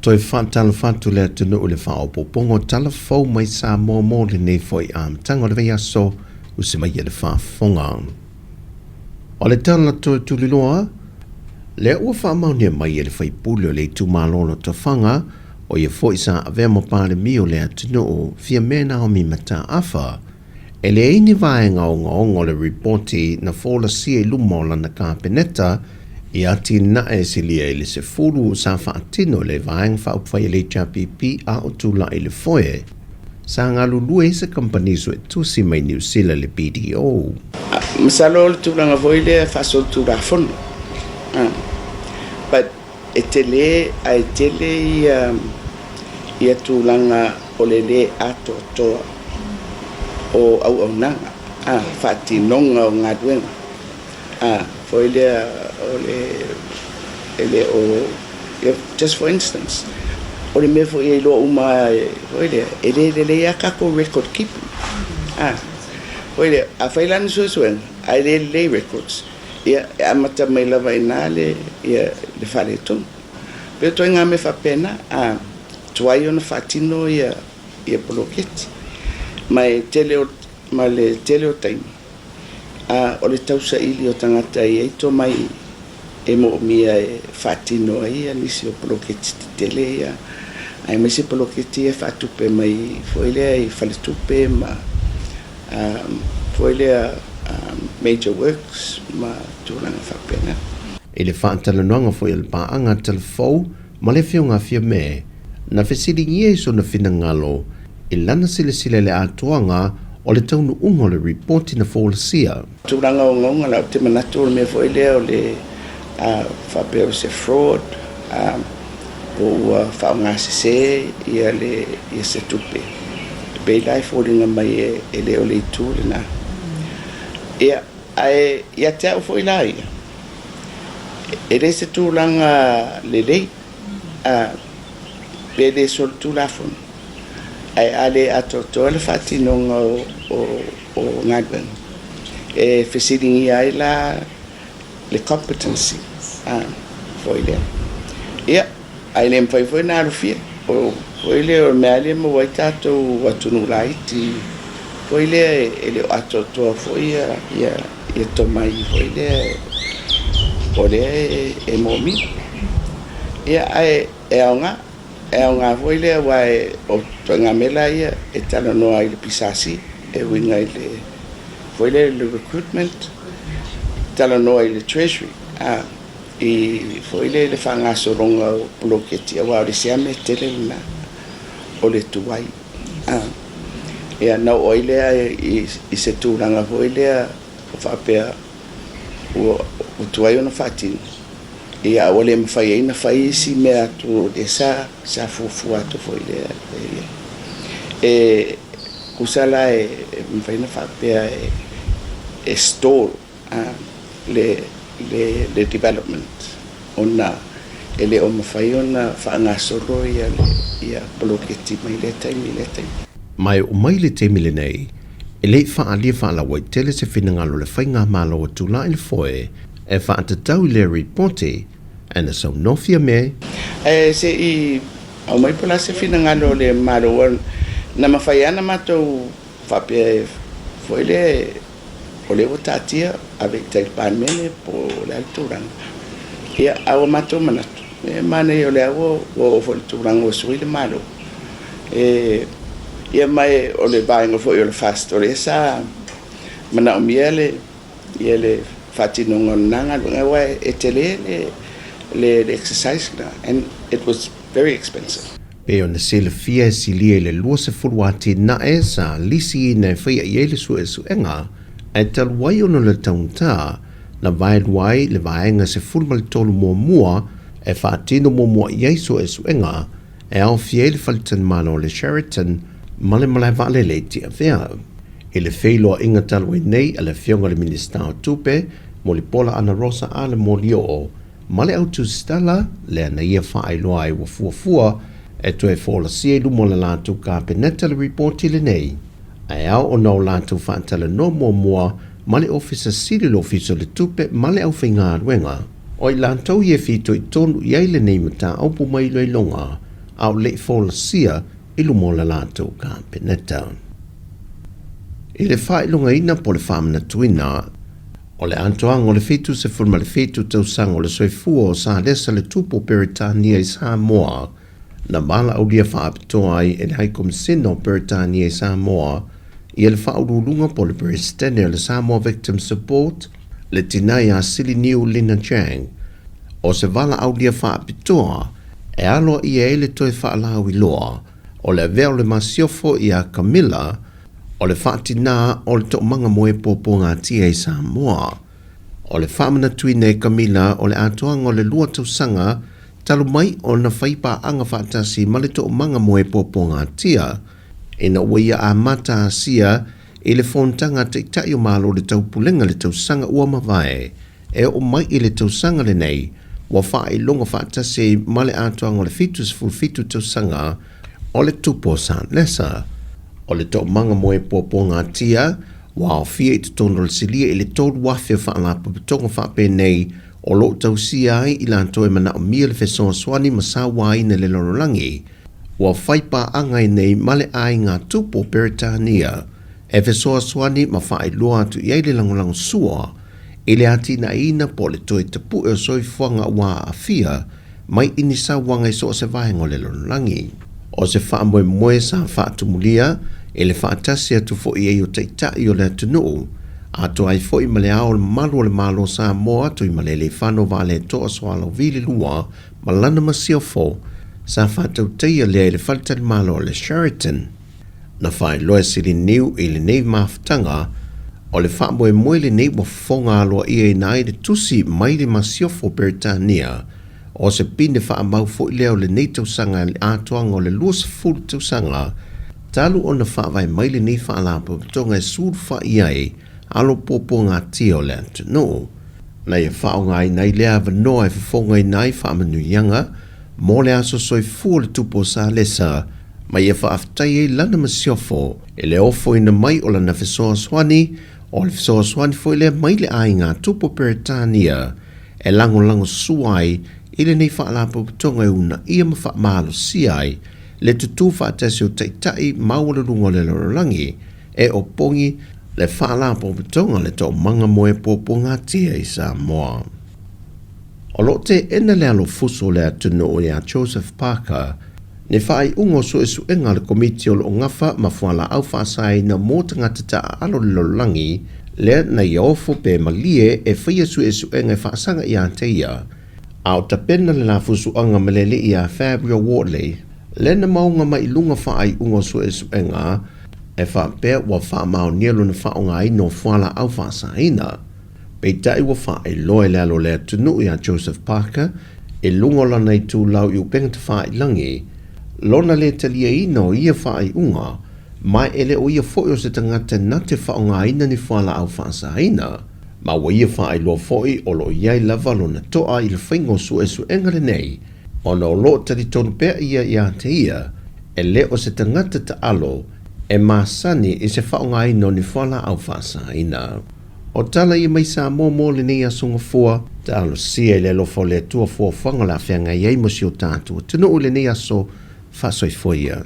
Toe faatalofa atu le atunuu i le faaopoopoga o tala fou mai Samoa mo lenei foi amataga o le vaiaso, usi mai e le faafofoga. O le tala toe tuliloa, lea ua faamaonia mai e le faipule o le itumalo o Lotofaga, o ia foi sa avea ma Palemia o le atunuu, Fiame Naomi Mataafa, E leai ni vaega ogaoga o le ripoti na folasia i luma o lana Kapeneta i atinae e silia i le 10 sa faatino e le Vaega Faaupufai a le HRPP a o tulai i le foe. Sa galulue ai se kamupani suetusi mai Niu Sila le BDO. Masalo o le tulaga foi lea faasolitulafono but e tele ae tele ia ia tulaga o le lē atoatoa o auaunaga a faatinoga o galuega a foi lea o le e le o just for instance o le mea foi e iloa uma foi lea e le lelei a tatou record keeping a foi lea afai la ni suesuega ae le lelei records ia e amata mai lava i ina le ia le faaletonu. Pei o ituaiga mea faapena, a tuai ona faatino ia ia poloketi. Ma e tele o ma le tele o taimi, a o le tausaili o tagata e i ai tomai e moomia e faatino ai ia nisi o poloketi tetele ia, aemaise poloketi ia e faatupe mai foi lea i faletupe ma foi lea major works ma tulaga faapena. I le faatalanoaga foi a le paaga Talafou ma le Afioga a Fiame, na fesiligia i sona finagalo i lana silasila i le atoaga o le taunuuga o le ripoti na folasia. Tulaga ogaoga la, ou te manatu o le mea foi lea o le faapea o se fraud po ua faaaogasese ia le ia se tupe. E pei la e foliga mai e le o le itu lena. Ia, ae ia te au foi la ia, e le se tulaga lelei pe le solitulafono, ae a le atoatoa le faatinoga o galuega, e fesiligia ai la le competency foi lea. Ia, ae le mafai foi ona alofia, o foi lea o le mea lea e maua ai tatou atunuu laiti foi lea e le o atoatoa foi ia tomai foi lea o lea e moomia. Ia, ae e aoga, e aoga foi lea aua o ituaiga mea la ia e talanoa ai i le PSC e uiga i le foi lea i le recruitment, talanoa i le Treasury i foi lea i le faagasologa o poloketi aua o le isi lava mea tele lena o le tuai. Ia na oo ai lea i se tulaga foi lea faapea ua tuai ona faatino, ia a ua le mafai ai ona fai isi mea atu o lea sa fuafua atu foi lea e i ai. E tusa la e mafai ona faapea e stall le development ona e le o mafai ona faagasolo ia poloketi mai lea taimi i lea taimi. Ma e oo mai le taimi lenei, e le i faaalia faalauaitele se finagalo o le Faigamalo o Tulai le Foe e faatatau i lea ripoti ae na saunoa Fiame. Ae se i aumai po o le a se finagalo o le Malo aua na mafai lava ona matou faapea foi lea o lea ua taatia ave i tai i le Palemene po o le a le tulaga. Ia, a ua matou manatu, e manaia o lea ua oo foi i le tulaga ua sui le Malo. E, ia ma o le vaega foi o le FAST, o lea sa manaomia le, ia le faatinoga o lena galuega, aua e tele le exercise lena and it was very expensive. Pei ona silafia e silia i le 20 atinae sa lisiina e faia i ai le suesuega, ae talu ai ona o le taugata, na vaelua ai le vaega 13 muamua e faatino muamua i ai suesuega e aofia ai le faletalimalo o le Sheraton ma le malae vaalele i Tiavea. I le feiloaiga talu ai nei a le Afioga i le Minisita o Tupe, Mulipola Anarosa A. Le Molioo, ma le autusitala lea na ia faailoa ai ua fuafua e toe folasia i luma o le latou Kapeneta le ripoti lenei, ae ao ona o latou faatalanoa muamua ma le Ofisa Sili o le Ofisa o le Tupe ma le aufaigaluega. O i latou ia e fitoitonu i ai lenei mataupu mai iloiloga. a o le i folasia i luma o le latou Kapeneta. I le faailogaina po o le faamanatuina o le atoaga o le 77 tausaga o le soifua o Salesa le Tupu o Peretania i Samoa, na valaaulia faapitoa ai e le Hai Komisina o Peretania i Samoa ia le Faauluuluga po o le Peresetene o le Samoa Victim Support, le tina ia Siliniu Lina Chang. O se valaaulia faapitoa e aloaia ai le toe faalauiloa o le avea o le masiofo iā Camilla o le faatinā o le toomaga moe pōpōgatia i Samoa. O le faamanatuina e Camilla o le atoaga o le lua tausaga talu mai ona fai paaga faatasi ma le toomaga moe pōpōgatia ina ua ia amata asia i le fonotaga a Taitai o Malo o le Taupulega i le tausaga ua mavae. E oo mai i le tausaga lenei, ua faailoga faatasi ai ma le atoaga o le 77 tausaga o le tupu o Salesa. O le toomaga moe puapuagatia ua aofia i totonu o le silia i le 3,000 o faalapotopotoga faapenei o lo o tausia ai i latou e manaomia le fesoasoani ma sauaina i le lalolagi ua fai paaga ai nei ma le aiga tupu o Peretania e fesoasoani ma faailoa atu i ai le lagolago sua i le atinaeina po o le toe tapue o soifuaga ua aafia mai i ni sauaga i so o se vaega o le lalolagi. O se faamoemoe sa faatumulia i le faatasi atu foi ai o Taitai o le atunuu, atoa ai foi ma le Ao Mamalu o le Malo o Samoa Tuimalealiifano Vaaletoa Sualauvi II ma lana masiofo sa faatautaia lea i le faletalimalo o le Sheraton. Na faailoa e Siliniu i lenei mafutaga, o le faamoemoe lenei ua fofoga aloaiaina ai le tusi mai le masiofo o Peretania, o se pine faamau foi lea o lenei tausaga i le atoaga o le 20 tausaga talu ona faavae mai lenei faalapotopotoga e sulufai ai alo puapuagatia o le atunuu. Na ia faaaogaina ai lea avanoa e fofogaina ai faamanuiaga mo le aso soifua o le tupu o Salesa, ma ia faafetai ai lana masiofo i le ofoina mai o lana fesoasoani, o le fesoasoani foi lea mai le aiga tupu o Peretania e lagolago sua ai i lenei faalapotopotoga e uunaia ma faamalosia ai le tutū faatasi o taitai maualuluga o le lalolagi e opogi le Faalapotopotoga o le Toomaga Moe Puapuagatia i Samoa. O lo o teena le alofusu o le atunuu iā Joseph Parker ni faaiuga o suesuega a le Komiti o lo o gafa ma fualaau faasaina mo tagata taaalo i le lalolagi lea na ia ofo pe malie e faia suesuega e faasaga iā te ia a o tapena le lafusuaga ma le alii iā Fabio Wardley lea na maoga mai i luga faaiuga o suesuega e faapea ua faamaonia lona faaaogaina o fualaau faasaina. Peitai ua faailoa e le alo o le atunuu iā Joseph Parker i luga o lana itulau i upega tafailagi lona lē taliaina o ia faaiuga, ma e le o ia foi o se tagata na te faaaogaina ni fualaau faasaina. Ma ua ia faailoa foi o lo o i ai lava lona toa i le faiga o suesuega lenei ona o lo o talitonu pea ia iā te ia e le o se tagata taalo e masani i se faaaogaina o ni fualaau faasaina. O tala ia mai Samoa mo lenei aso gafua, talosia i le alofa o le Atua fuafuaga o le a feagai ai ma si o tatou atunuu i lenei aso faasoifua ia.